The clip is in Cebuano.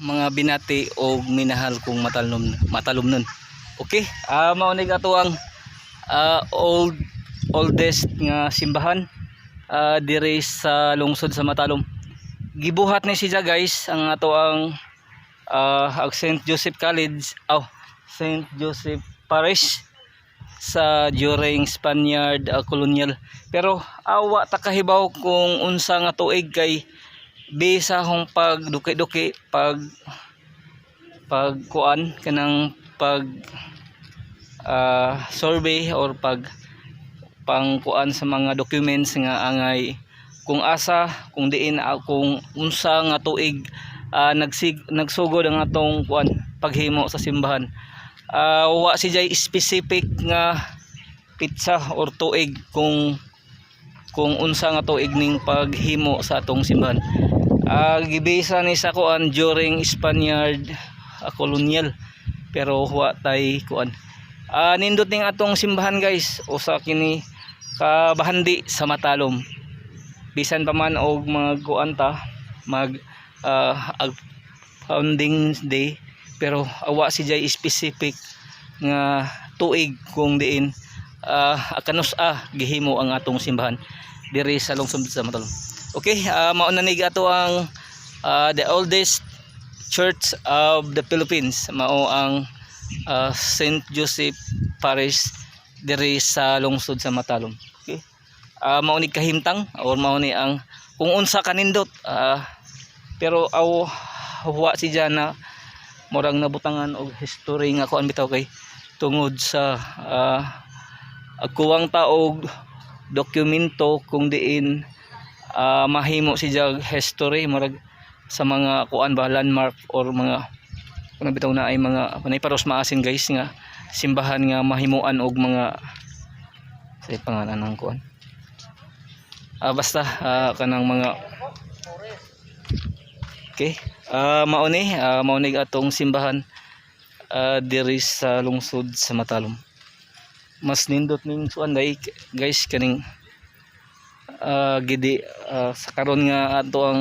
Mga binati og minahal kong matalom matalomnon. Okay, mao ni ato ang oldest nga simbahan diri sa lungsod sa Matalom. Gibuhat ni siya, guys, ang ato ang St. Joseph College, oh, St. Joseph Parish sa during Spaniard colonial. Pero awa ta kahibaw kung unsa nga tuig kay bisa kung pag duki-duki, pag pag kuan kanang pag survey or pag pangkuan sa mga documents nga angay kung asa, kung diin, kung unsa nga tuig nagsugod ang atong kuan, paghimo sa simbahan. Wa si jay specific nga petsa or tuig kung unsa nga tuig ning paghimo sa atong simbahan. Gibisa ni sa kuan during Spaniard colonial, pero wa tay kuan. Nindot ning atong simbahan, guys, usa kini ka bahandi sa Matalom. Bisan pa man og mga kuan ta mag founding day, pero awa si jay specific nga tuig kung diin kanus-a gihimo ang atong simbahan diri sa lungsod sa Matalom. Okay, mao na ni ato ang the oldest church of the Philippines, mao ang St. Joseph Parish diri sa lungsod sa Matalom. Okay. Mao ni kahimtang or mao ni ang kung unsa kanindot, pero aw wa si na murang nabutangan og history nga kuan bitaw kay tungod sa kuwang ta og dokumento kung diin mahimo si jag history, murag sa mga kuan ba, landmark or mga kuan bitaw na ay mga panay paros maasin, guys, nga simbahan nga mahimuan og mga sa pangalan ng kuan, basta kanang mga. Okay, mao ni atong simbahan diri sa lungsod sa Matalom. Mas nindot ning suan day, guys, kaning gidi sa karon nga ato ang